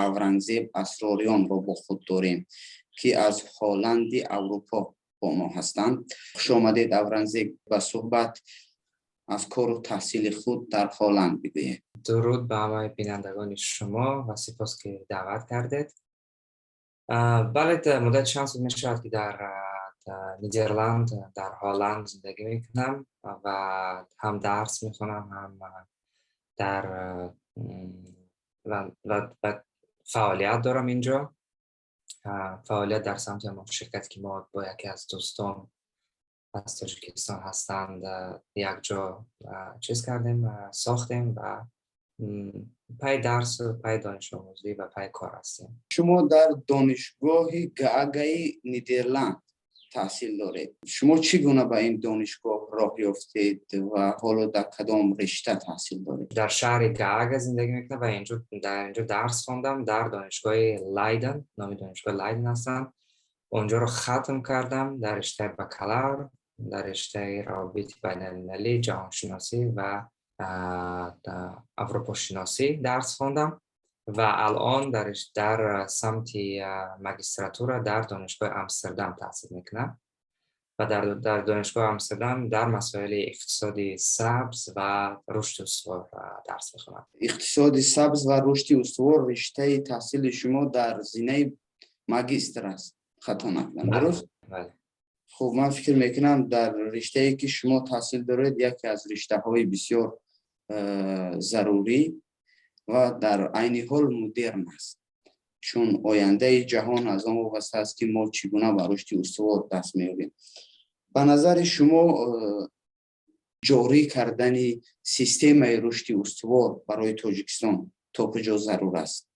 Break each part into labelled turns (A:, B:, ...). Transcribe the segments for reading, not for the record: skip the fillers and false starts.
A: Аврангзеб Асрориёнро бо худ дорем, ки аз Ҳолланди Аврупо бо мо ҳастанд. Хуш омадед, Аврангзеб, ба суҳбат. Аз кору таҳсили худ дар Ҳолланд бигӯед.
B: Дуруд ба ҳамаи бинандагони шумо ва сипос, ки даъват кардед. Бале, муддати чанд сол мешавад, ки дар Нидерланд, дар Ҳолланд зиндагӣ мекунам ва ҳам дарс мехонам, ҳам дар ва фаъолият дорам инҷо. Фаъолият дар самти ҳамон ширкате, ки мо бо яке аз дӯстон аз Тоҷикистон ҳастанд, якҷо чиз кардем, сохтем ва пай дарсу пай донишомӯзӣ ва пай кор ҳастем.
A: Шумо дар Донишгоҳи Гаагаи Нидерланд таҳсил доред. Шумо чӣ гуна ба ин донишгоҳ роҳ ёфтед ва ҳоло дар кадом ришта таҳсил доред?
B: Дар шаҳри Гаага зиндагӣ мекунам ва инҷо дар инҷо дарс хондам дар Донишгоҳи Лайден, номи донишгоҳи Лайден ҳастам. Онҷоро хатм кардам дар риштаи бакалавр, дар риштаи равобити байналмилалӣ, ҷаҳоншиносӣ ва аврупошиносӣ дарс хондам ва алон дар самти магистратура дар Донишгоҳи Амстердам таҳсил мекунам ва дар Донишгоҳи Амстердам дар масоили иқтисоди сабз ва рушди устувор дарс мехонам.
A: Иқтисоди сабз ва рушди устувор риштаи таҳсили шумо дар зинаи магистр аст, хато накунам, дуруст?
B: Бале.
A: Хуб, ман фикр мекунам, дар риштае, ки шумо таҳсил доред, яке аз риштаҳои бисёр зарурӣ ва дар айни ҳол мудерн аст, чун ояндаи ҷаҳон аз он вобаста аст, ки мо чӣ гуна ба рушди устувор даст меёбем. Ба назари шумо, ҷорӣ кардани системаи рушди устувор барои Тоҷикистон то куҷо зарур аст?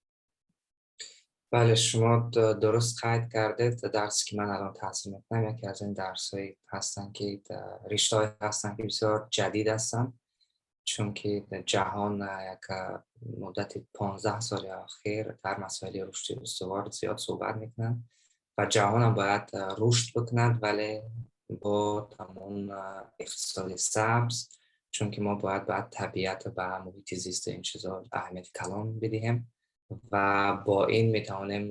B: Бале, шумо дуруст қайд кардед. Дарсе, ки ман алон таҳсил мекунам, яке аз ин дарсҳое ҳастанд, ки риштаҳое ҳастанд, ки бисёр ҷадид ҳастанд, чунки ҷаҳон як муддати 15 соли охир дар масоили рушди устувор зиёд суҳбат мекунанд ва ҷаҳонам бояд рушд бикунад, вале бо ҳамон иқтисоди сабз, чунки мо бояд ба табиат, ба муҳити зисту ин чизо аҳамияти калон бидиҳем ва бо ин метавонем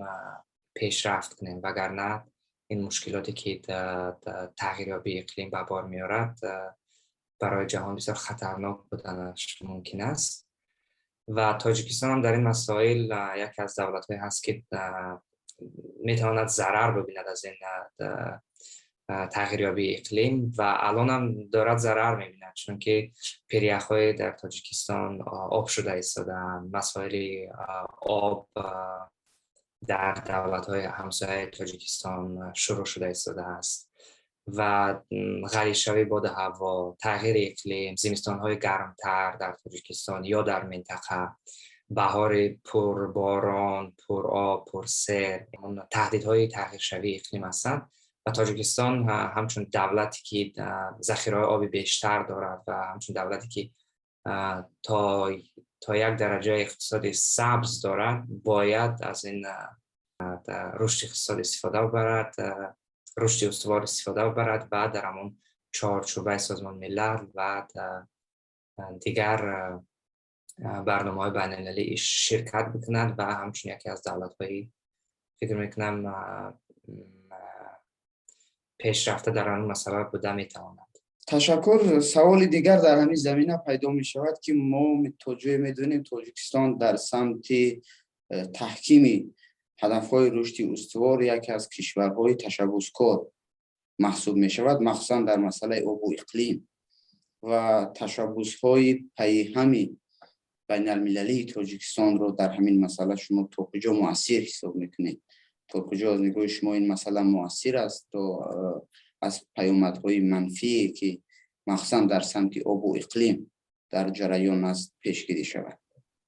B: пешрафт кунем, вагарна ин мушкилоте, ки тағйирёбии иқлим ба бор меорад, барои ҷаҳон бисёр хатарнок буданаш мумкин аст. Ва Тоҷикистон ҳам дар ин масоил яке аз давлатҳое ҳаст, ки метавонад зарар бибинад аз ин тағйирёбии иқлим ва алонам дорад зарар мебинад, чунки пиряхҳои дар Тоҷикистон об шуда истодаанд, масоили об дар давлатҳои ҳамсояи Тоҷикистон шурӯъ шуда истодааст ва ғализшавии боду ҳаво, тағйири иқлим, зимистонҳои гармтар дар Тоҷикистон ё дар минтақа, баҳори пурборон, пуроб, пурсер таҳдидҳои тағйиршавии иқлим ҳастанд. Ва Тоҷикистон ҳамчун давлате, ки захираҳои оби бештар дорад, ва ҳамчун давлате, ки то як дараҷаи иқтисоди сабз дорад, бояд аз ин рушди иқтисод истифода бибарад, рушди устувор истифода бибарад ва дар ҳамон чорчӯбаи Созмони Милал ва дигар барномаҳои байналмилалӣ ширкат бикунад ва ҳамчун яке аз давлатҳои, фикр мекунам, пешрафта дар он масъала буда метавонад.
A: Ташаккур. Саволи дигар дар ҳамин замина пайдо мешавад, ки мо то ҷое медонем, Тоҷикистон дар самти таҳкими ҳадафҳои рушди устувор яке аз кишварҳои ташаббускор маҳсуб мешавад, махсусан дар масъалаи обу иқлим, ва ташаббусҳои пайҳами байналмилалии Тоҷикистонро дар ҳамин масъала шумо то куҷо муассир ҳисоб мекунед? То куҷо аз нигоҳи шумо ин масъала муассир аст, то аз паёмадҳои манфие, ки махсусан дар самти обу иқлим дар ҷараён аст, пешгирӣ шавад?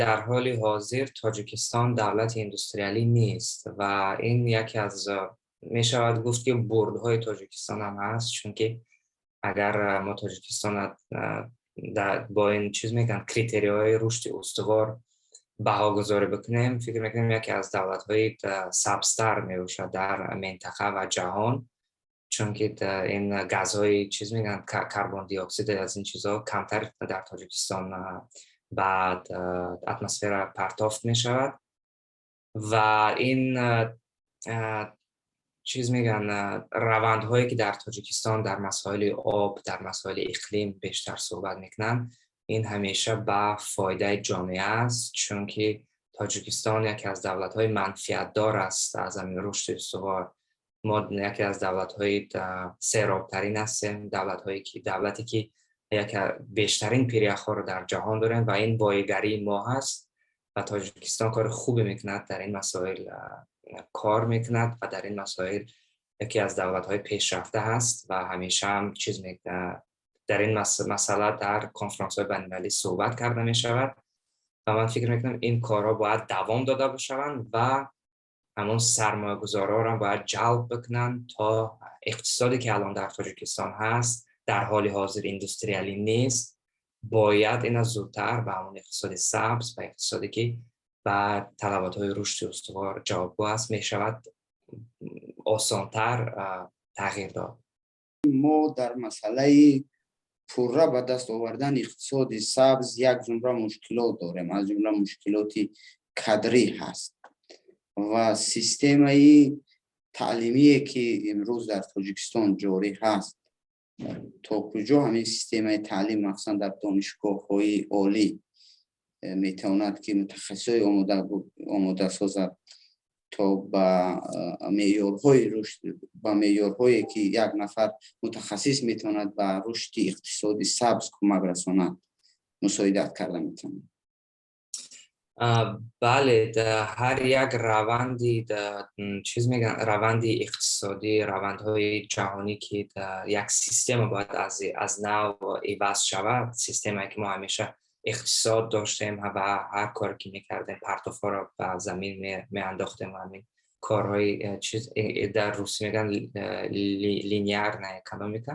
B: Дар ҳоли ҳозир Тоҷикистон давлати индустриалӣ нест ва ин яке аз, мешавад гуфт, ки бурдҳои Тоҷикистон ҳам ҳаст, чунки агар мо Тоҷикистон бо ин чиз мегӯянд, критерияҳои рушди устувор баҳогузорӣ бикунем, фикр мекунем, яке аз давлатҳои сабзтар мебошад дар минтақа ва ҷаҳон, чунки ин газҳои, чиз мегӯянд, карбон диоксид, аз ин чизҳо камтар дар Тоҷикистон ба атмосфера партофт мешавад. Ва ин чиз мегӯянд, равандҳое ки дар Тоҷикистон дар масоили об, дар масоили иқлим бештар суҳбат мекунанд, ин ҳамеша ба фоидаи ҷомеа аст, чунки Тоҷикистон яке аз давлатҳои манфиатдор аст аз ҳамин рушди устувор. Мо яке аз давлатҳои серобтарин ҳастем, давлате ки яке бештарин пиряхҳоро дар ҷаҳон дорем ва ин боигарии мо ҳаст ва Тоҷикистон кори хубе мекунад, дар ин масоил кор мекунад ва дар ин масоил яке аз давлатҳои пешрафта ҳаст ва ҳамеша ҳам чиз дар ин масъала дар конфронсҳои байналмилалӣ суҳбат карда мешавад ва ман фикр мекунам, ин корҳо бояд давом дода бошаванд ва ҳамон сармоягузорҳоро бояд ҷалб бикунанд, то иқтисоде ки алон дар Тоҷикистон ҳаст, дар ҳоли ҳозир индустриалӣ нест, бояд ина зудтар ба ҳамон иқтисоди сабз ва иқтисоде ки ба талаботҳои рушди устувор ҷавобгӯ аст мешавад, осонтар тағйир дод.
A: Мо дар масъалаи пурра ба даст овардани иқтисоди сабз як зумра мушкилот дорем, аз ҷумла мушкилоти кадрӣ ҳаст ва системаи таълимие, ки имрӯз дар Тоҷикистон ҷорӣ ҳаст, то куҷо ҳамин системаи таълим, махсусан дар донишгоҳҳои олӣ, метавонад, ки мутахассисҳои омода созад, то ба меъёрҳои рушд, ба меъёрҳое, ки як нафар мутахассис метавонад ба рушди иқтисоди сабз кӯмак расонад, мусоидат карда метавонад?
B: Бале, ҳар як раванди, чиз мегӯянд, раванди иқтисодӣ, равандҳои ҷаҳонӣ, ки як система бояд аз нав иваз шавад. Системае ки мо ҳамеша иқтисод доштем ва ҳар коре ки мекардем, партовҳоро ба замин меандохтем ва ҳамин корҳои чиз, дар русӣ мегӯянд, линейная экономика,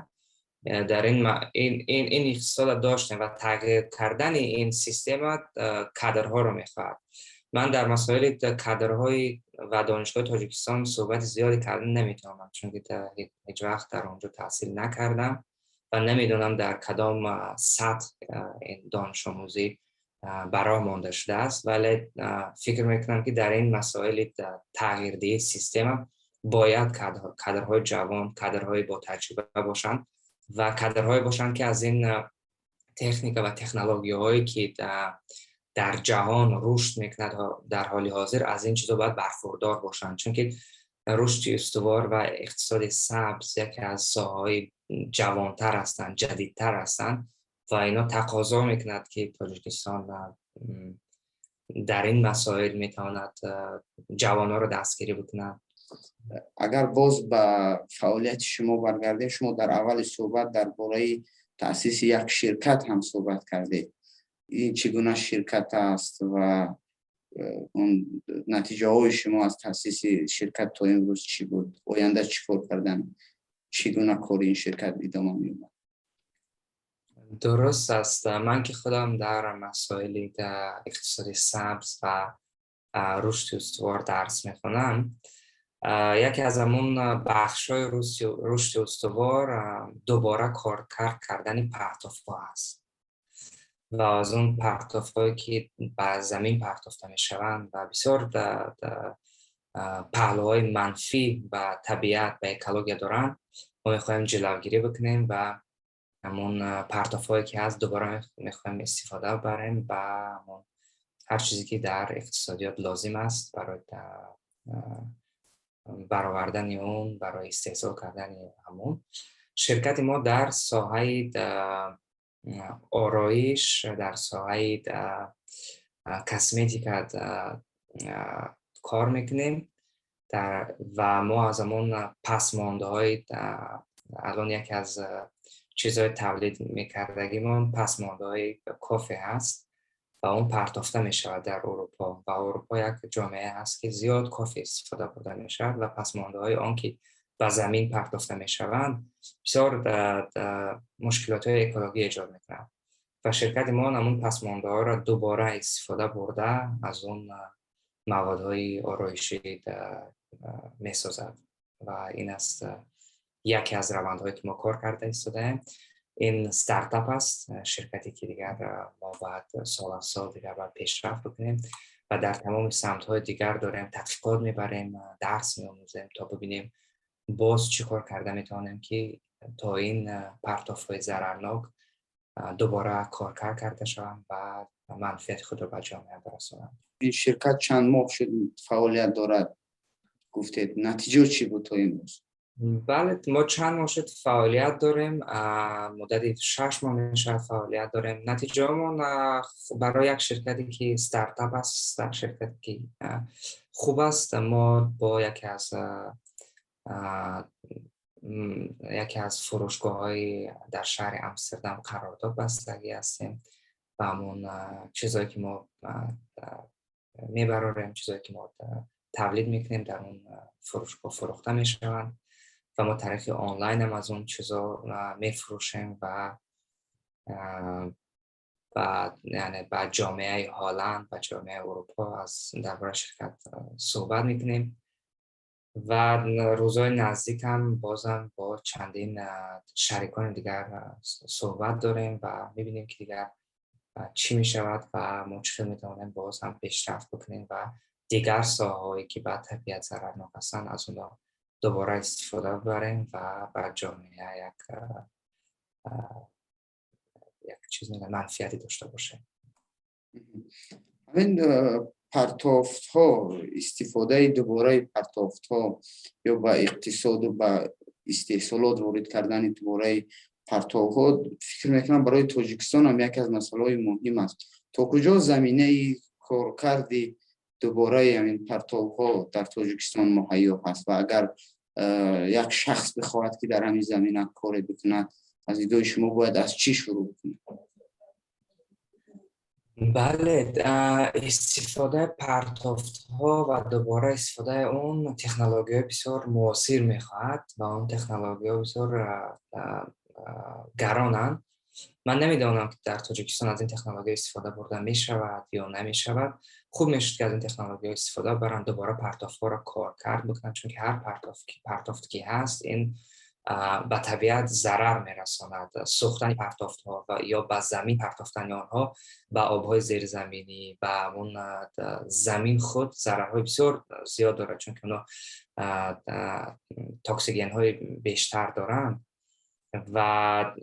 B: дар ин иқтисодро доштем ва тағйир кардани ин система кадрҳоро мехоҳад. Ман дар масоили кадрҳои ва донишгоҳи Тоҷикистон суҳбати зиёде карда наметавонам, чунки ҳеҷ вақт дар он ҷо таҳсил накардам ва намедонам, дар кадом сатҳ ин донишомӯзӣ ба роҳ монда шудааст, вале фикр мекунам, ки дар ин масоили тағйирдиҳии система бояд кадрҳои ҷавон, кадрҳои ботаҷриба бошанд ва кадрҳое бошанд, ки аз ин техника ва технологияҳое, ки дар ҷаҳон рушд мекунад дар ҳоли ҳозир, аз ин чизо бояд бархурдор бошанд, чунки рушди устувор ва иқтисоди сабз яке аз соҳаҳои ҷавонтар ҳастанд, ҷадидтар ҳастанд ва ино тақозо мекунад, ки Тоҷикистон дар ин масоил метавонад ҷавонҳоро дастгирӣ бикунад.
A: Агар боз ба фаъолияти шумо баргардем, шумо дар аввали суҳбат дар бораи таъсиси як ширкат ҳам суҳбат кардед. Ин чӣ гуна ширкат аст ва он натиҷаҳои шумо аз таъсиси ширкат то имрӯз чӣ буд? Оянда чӣ кор кардан, чӣ гуна кори ин ширкат идома меёбад?
B: Дуруст аст. Ман ки худам дар масоили иқтисоди сабз ва рушди устувор дарс мехонам, яке аз ҳамон бахшҳои рушди устувор дубора коркард кардани партовҳо аст ва аз он партовҳое, ки ба замин партофта мешаванд ва бисёр паҳлӯҳои манфӣ ба табиат, ба экология доранд, мо мехоҳем ҷилавгирӣ бикунем ва ҳамон партовҳое ки ҳаст, дубора мехоҳем истифода барем ба ҳамон ҳар чизе, ки дар иқтисодиёт лозим аст барои баровардани он, барои истеҳсол кардани ҳамон. Ширкати мо дар соҳаи ороиш, дар соҳаи косметика кор мекунем ва мо аз ҳамон пасмондаҳои, алон яке аз чизҳои тавлид мекардагимон пасмондаҳои кофе ҳаст ва он партофта мешавад дар Урупо ва Урупо як ҷомеа ҳаст, ки зиёд кофе истифода бурда мешавад ва пасмондаҳои он, ки ба замин партофта мешаванд, бисёр мушкилотҳои экологӣ эҷод мекунанд ва ширкати мо ҳамон пасмондаҳоро дубора истифода бурда, аз он маводҳои ороишӣ месозад ва ин аст яке аз равандҳое, ки мо кор карда истодаем. Ин стартап аст, ширкате, ки дигар мо бояд сол аз сол дигар бояд пешрафт бикунем. و در تمام سمت‌های دیگر داریم تحقیقات میبریم، درس میآموزیم تا ببینیم باز چی کار کرده میتونیم که تا این پرتاف‌های ضررناک دوباره کارکرد کرده شوند و منفعت خود را به جامعه برسانند.
A: این شرکت چند ماه شد فعالیت دارد گفتید، نتیجه چی بود تا امروز؟
B: بله، ما چند ماه شد فعالیت داریم، مدت 6 ماه میشه فعالیت داریم. نتیجه ما برای یک شرکتی که استارتاپ است، یک شرکتی که خوب است، ما با یکی از فروشگاه‌های در شهر امستردام قرارداد بستگی هستیم و همون چیزایی که ما میبراریم، چیزایی که ما تولید میکنیم در اون فروشگاه فروخته میشوند و ما طریق آنلاین هم از اون چیزا میفروشیم و یعنی با جامعه هالند و جامعه اروپا از درباره شرکت صحبت میکنیم و روزهای نزدیک هم بازم با چندین شریکان دیگر صحبت داریم و میبینیم که دیگر چی میشود و ما چطور میتوانیم باز هم پیشرفت بکنیم و دیگر ساحه‌هایی که به طبیعت ضررناک هستند از اونا دوباره استفاده ببریم و بر جامعه یک چیز منفعتی داشته باشه.
A: همین پرتافت ها، استفاده دوباره پرتافت ها یا با اقتصاد و با استحصالات وارد کردن دوباره پرتاب ها، فکر میکنم برای تاجیکستان هم یکی از مسائل های مهم است. تا کجا زمینه کارکردی دوباره همین پرتاب ها در تاجیکستان مهیا هست و اگر یک شخص بخواهد که در همین زمینه کار بکند، از دیدگاه شما باید از چی شروع بکنه؟
B: بله، استفاده پرتافت ها و دوباره استفاده اون تکنولوژی بسیار معاصر میخواهد و اون تکنولوژی بسیار گرانند. من نمیدانم که در تاجیکستان از این تکنولوژی استفاده برده میشود یا نمیشود. خوب میشد که از این تکنولوژی استفاده برند، دوباره پرتافت ها را کار کرد بکنند، چون که هر پرتافت که هست این به طبیعت ضرر میرساند. سوختن پرتافت ها و یا به زمین پرتافتن آنها به آبهای زیرزمینی، به اون زمین خود ضررهای بسیار زیاد دارد، چون که اونا تاکسیگن های بیشتر دارند و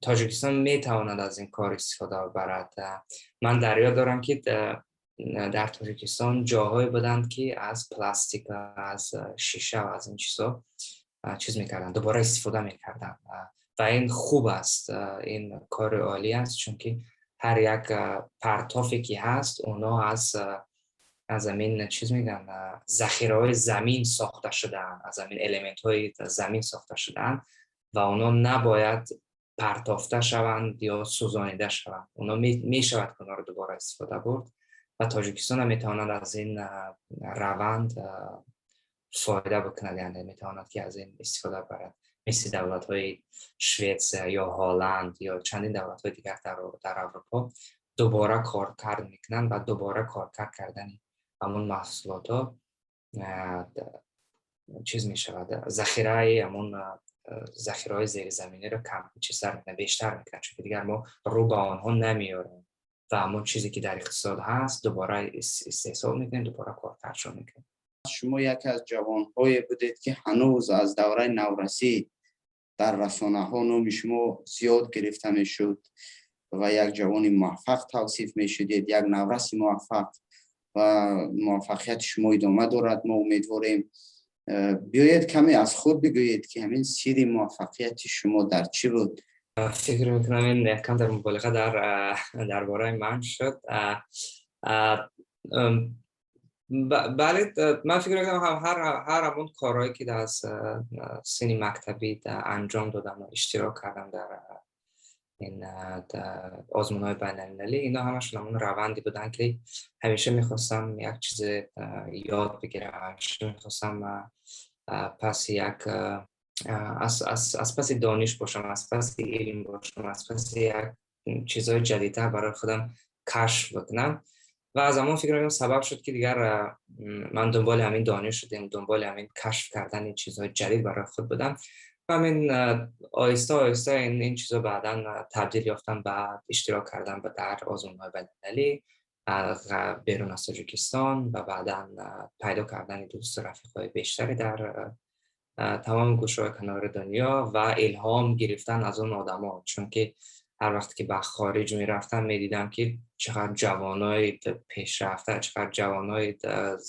B: تاجیکستان میتواند از این کار استفاده برد. من در یاد دارم که در تاجیکستان جاهایی بودند که از پلاستیک و از شیشه و از این چیزا چیز میکردن، دوباره استفاده میکردن و این خوب است، این کار عالی است، چون که هر یک پرتافی که هست اونا از زمین چیز میگن، ذخیره‌های زمین ساخته شدن، از زمین المنت های زمین ساخته شدن و اونا نباید پرتافته شوند یا سوزانیده شوند. اونا میشود که اونا رو دوباره استفاده برد و تاجیکستان هم میتواند از این روند فایده بکند، یعنی میتواند که از این استفاده برد، مثل دولت های شوئد یا هالند یا چندین دولت های دیگر در اروپا دوباره کار کرد میکنن و دوباره کار کردن همون محصولات ها چیز میشود، ذخیره همون ذخیره‌های زیرزمینی رو کم چیزتر میکنه، بیشتر میکنه، چون دیگر ما رو به آنها نمیاریم و همون چیزی که در اقتصاد هست دوباره استحصال میکنیم، دوباره کارکردشون میکنیم.
A: شما یکی از جوانهای بودید که هنوز از دوره نورسی در رسانه ها نام شما زیاد گرفته میشد و یک جوان موفق توصیف میشدید، یک نورسی موفق و موفقیت شما ادامه دارد. ما امیدواریم. بیایید کمی از خود بگویید که همین سیر موفقیت شما در چی بود؟
B: فکر میکنم این یکم در مبالغه درباره من شد. بله، من فکر میکنم هر همون کارهایی که از سن مکتبی انجام دادم و اشتراک کردم در این آزمون‌های بین‌المللی، اینا همشون همون روندی بودن که همیشه میخواستم یک چیز یاد بگیرم، همیشه میخواستم پس یک از پس دانش باشم، از پس علم باشم، از پس یک چیزهای جدیدتر برای خودم کشف بکنم و از همون فکر می‌کنم سبب شد که دیگر من دنبال همین دانش شدم، دنبال همین کشف کردن چیزهای جدید برای خود بودم و همین آهسته آهسته این چیزا بعداً تبدیل یافتن به اشتراک کردن در آزمون‌های بین‌المللی، берун аз Тоҷикистон ва баъдан пайдо кардани дӯсту рафиқҳои бештаре дар тамоми гӯшаҳои канори дунё ва илҳом гирифтан аз он одамо, чунки ҳар вақте ки ба хориҷ мерафтам, медидам, ки чақадр ҷавонои пешрафта, чақадр ҷавонои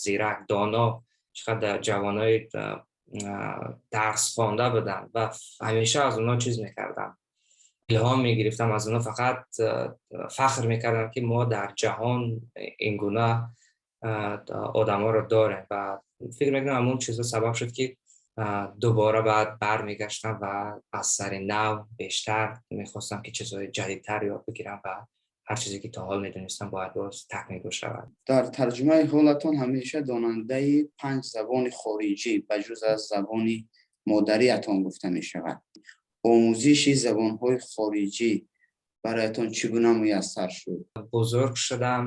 B: зирак, доно, чақадр ҷавонои дарсхонда буданд ва ҳамеша аз онҳо чиз мекардам, илҳом мегирифтам аз онҳо. Фақат фахр мекардам, ки мо дар ҷаҳон ин гуна одаморо дорем. Ва фикр мекунам, ҳамон чизо сабаб шуд, ки дубора баъд бармегаштам ва аз сари нав бештар мехостам, ки чизҳои ҷадидтар ёд бигирам ва ҳар чизе ки то ҳол медонистам, бояд боз такмил шавад.
A: Дар тарҷумаи ҳолатон ҳамеша донандаи панҷ забони хориҷӣ ба ҷуз аз забони модариятон гуфта мешавад. Омӯзиши забонҳои хориҷӣ бароятон чӣ гуна муяссар шуд?
B: Бузург шудам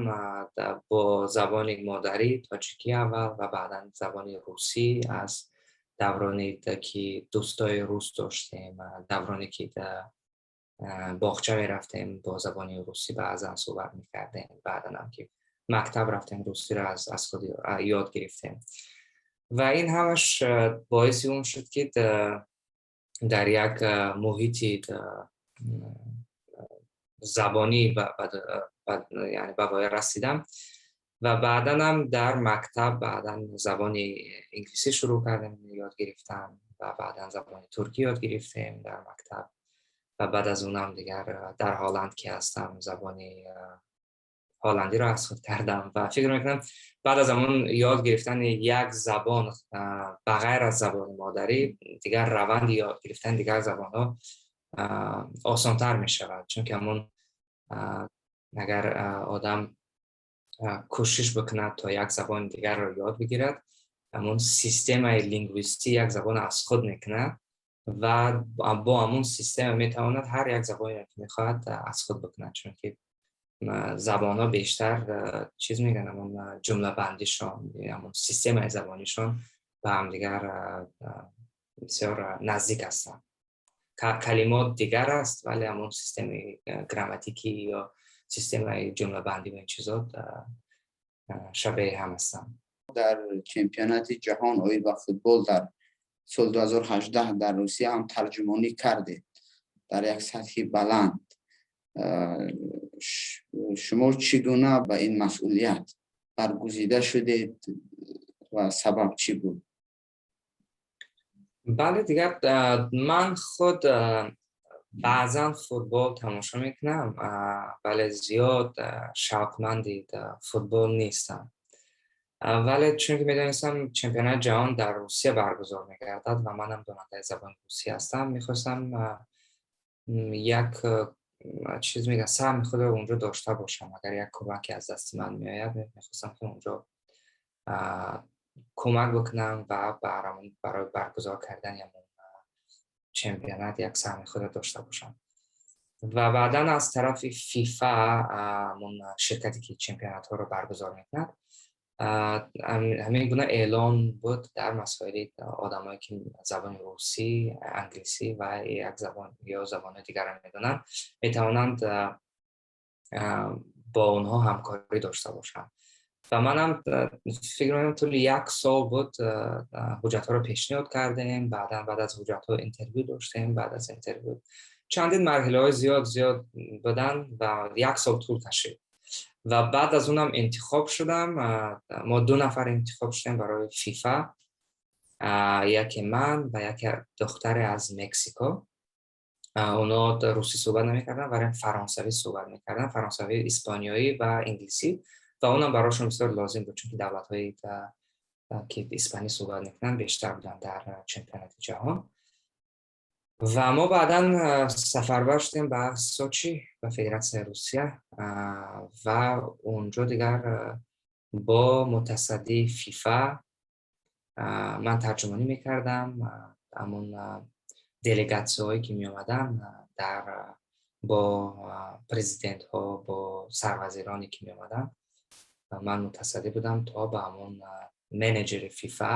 B: бо забони модарӣ, тоҷикӣ аввал ва баъдан забони русӣ, аз давроне ки дӯстои рус доштем, давроне ки боғча мерафтем, бо забони русӣ баъзан суҳбат мекардем. Баъданам ки мактаб рафтем, русиро аз худ ёд гирифтем ва ин ҳамаш боиси он шуд, ки дар як муҳити забонӣ яъне ба воя расидам. Ва баъданам дар мактаб баъдан забони инглисӣ шурӯъ кардем ёд гирифтан ва баъдан забони туркӣ ёд гирифтем дар мактаб. Ва баъд аз онам дигар дар Ҳолланд ки ҳастам, забони ҳолландиро аз худ кардам. Ва фикр мекунам, баъд аз ҳамон ёд гирифтани як забон ба ғайр аз забони модарӣ, дигар раванди ёд гирифтани дигар забонҳо осонтар мешавад, чунки ҳамон агар одам кӯшиш бикунад, то як забони дигарро ёд бигирад, ҳамон системаи лингвистӣ як забон аз худ мекунад ва бо ҳамон система метавонад ҳар як забоне ки мехоҳад, аз худ бикунад, чунки забонҳо бештар чиз мегӯянд, ҳамон ҷумлабандишон, ҳамон системаи забонишон ба ҳамдигар бисёр наздик ҳастанд. Калимот дигар аст, вале ҳамон системаи грамматикӣ ё системаи ҷумлабандӣ ва ин чизо шабеҳи ҳам ҳастанд.
A: Дар чемпионати ҷаҳон оид ба футбол дар соли 2018 дар Русия ҳам тарҷумонӣ кардед дар як сатҳи баланд. Шумо чӣ гуна ба ин масъулият баргузида шудед ва сабаб чӣ буд?
B: Бале, дигар ман худ баъзан футбол тамошо мекунам, вале зиёд шавқманди футбол нестам. Вале чунки медонистам, чемпионати ҷаҳон дар Русия баргузор мегардад ва манам донандаи забони русӣ ҳастам, мехостам як чиз мегӯям, саҳми худро онҷо дошта бошам. Агар як кӯмаке аз дасти ман меояд, мехостам, ки онҷо кӯмак бикунам ва барои баргузор кардани ҳамон чемпионат як саҳми худро дошта бошам. Ва баъдан аз тарафи ФИФА, ҳамон ширкате ки чемпионатҳоро баргузор мекунад, ҳамин гуна эълон буд дар масоили одамое ки забони русӣ, англисӣ ва як забон ё забонҳои дигарро медонанд, метавонанд бо онҳо ҳамкорӣ дошта бошанд. Ва манам фикр мекунам, тӯли як сол буд, ҳуҷҷатҳоро пешниҳод кардем. Баъдан баъд аз ҳуҷҷатҳо интервю доштем. Баъд аз интервю чандин марҳилаҳои зиёд зиёд буданд ва як сол тӯл кашид. Ва баъд аз онам интихоб шудам. Мо ду нафар интихоб шудем барои ФИФА, яке ман ва яке духтаре аз Мексико. Онҳо русӣ суҳбат намекарданд, вале фаронсавӣ суҳбат мекарданд, фаронсавӣ, испаниёӣ ва инглисӣ. Ва онам барошон бисёр лозим буд, чунки давлатҳое ки испанӣ суҳбат мекунанд, бештар буданд дар чемпионати ҷаҳон. Ва мо баъдан сафарбар шудем ба Сочи, ба Федератсияи Русия, ва онҷо дигар бо мутасаддии ФИФА ман тарҷумонӣ мекардам. Ҳамон делегатсияҳое ки меомаданд, дар бо президентҳо, бо сарвазироне ки меомаданд, ман мутасаддӣ будам, то ба ҳамон менеҷери ФИФА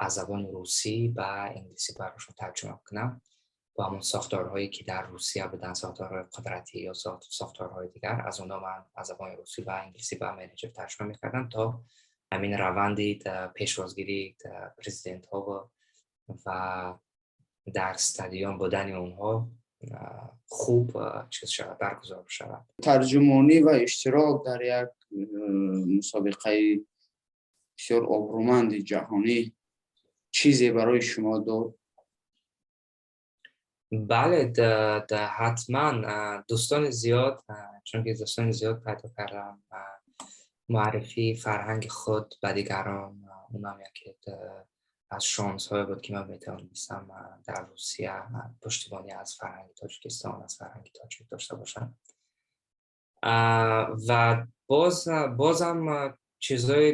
B: аз забони русӣ ба инглисӣ барошон тарҷума кунам. با همون ساختارهایی که در روسیه بودن، ساختارهای قدرتی یا ساختارهای دیگر، از اونها من از زبان روسی و انگلیسی به manager ترجمه میکردم تا همین روندی پیشوازگیری president ها و در استادیوم بودن اونها خوب چیز شود، برگزار شود.
A: Тарҷумонӣ ва иштирок дар як мусобиқаи бисёр обрӯманди ҷаҳонӣ чизе барои шумо дод?
B: Бале, ҳатман, дӯстони зиёд, чунки дӯстони зиёд пайдо кардам, муаррифии фарҳанги худ ба дигарон, унам яке аз шонсҳое буд, ки ман метавонистам дар Русия пуштибонӣ аз фарҳанги Тоҷикистон, аз фарҳанги тоҷик дошта бошам. Ва бозам чизҳои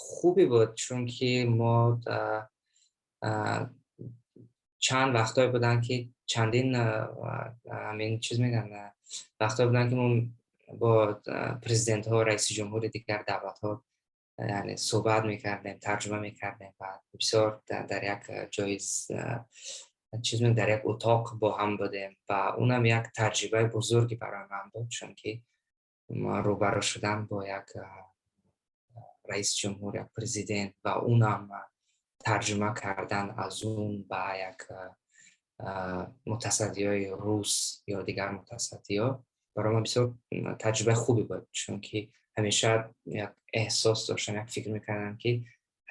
B: хубе буд, чунки мо чанд вақтҳое буданд, ки чандин ҳамин чиз мегӯянд, вақтҳое буданд, ки мо бо президентҳо, раиси ҷумҳури дигар давлатҳо, яъне, суҳбат мекардем, тарҷума мекардем ва бисёр дар як ҷои чиз, дар як утоқ бо ҳам будем ва унам як таҷрибаи бузурге барои ман буд, чунки рӯбарӯ шудан бо як раиси ҷумҳур, як президент ва унам тарҷума кардан аз он ба як мутасаддиҳои рус ё дигар мутасаддиҳо барои ман бисёр таҷрибаи хубе буд, чунки ҳамеша як эҳсос доштам, як фикр мекардам, ки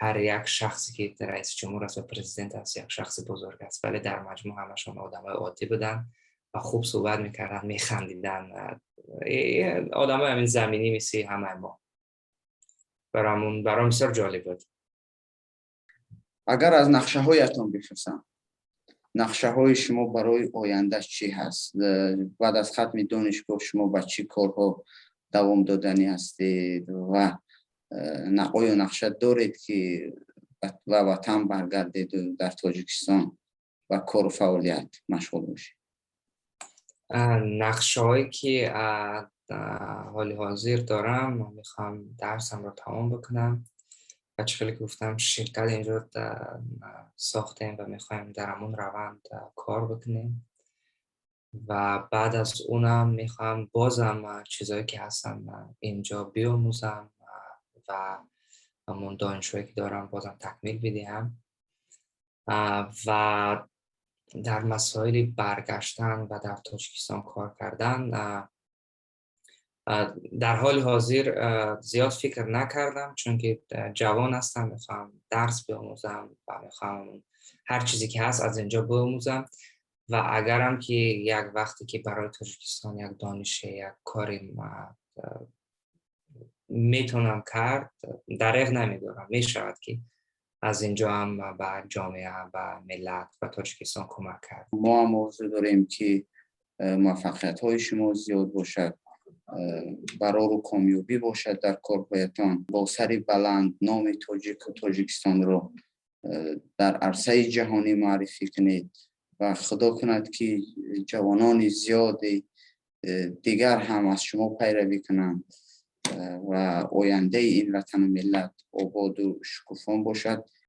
B: ҳар як шахсе, ки раиси ҷумҳур аст ва президент аст, як шахси бузург аст, вале дар маҷмӯъ ҳамашон одамои оддӣ буданд ва хуб суҳбат мекарданд, механдиданд, одамои ҳамин заминӣ, мисли ҳамаи мо. Баром бисёр ҷолиб буд.
A: Агар аз нақшаҳоятон бипурсам, нақшаҳои шумо барои оянда чӣ ҳаст? Баъд аз хатми донишгоҳ шумо ба чӣ корҳо давом доданӣ ҳастед ва оё нақша доред, ки ба ватан баргардеду дар Тоҷикистон ба кору фаъолият машғул бошед?
B: Нақшаҳое, ки ҳоли ҳозир дорам, мехоҳам дарсамро тамом бикунам ва чӣ хеле ки гуфтам, ширкат инҷо сохтем ва мехоҳем дар ҳамон раванд кор бикунем ва баъд аз унам мехоҳам бозам чизҳое, ки ҳастам, инҷо биомӯзам ва ҳамон донишҳое, ки дорам, бозам такмил бидиҳам. Ва дар масоили баргаштан ва дар Тоҷикистон кор кардан дар ҳоли ҳозир зиёд фикр накардам, чунки ҷавон ҳастам, мехоҳам дарс биомӯзам ва мехоҳам ҳар чизе, ки ҳаст, аз инҷо биомӯзам ва агарам ки як вақте ки барои Тоҷикистон як донише, як коре метавонам кард, дареғ намедорам, мешавад, ки аз инҷо ҳам ба ҷомеа, ба миллат ва Тоҷикистон кӯмак кард.
A: Мо ҳам орзу дорем, ки муваффақиятҳои шумо зиёд бошад, барору комёбӣ бошад дар корҳоятон, бо сари баланд номи тоҷику Тоҷикистонро дар арсаи ҷаҳонӣ муаррифӣ кунед ва худо кунад, ки ҷавонони зиёди дигар ҳам аз шумо пайравӣ кунанд ва ояндаи ин ватану миллат ободу шукуфон бошад.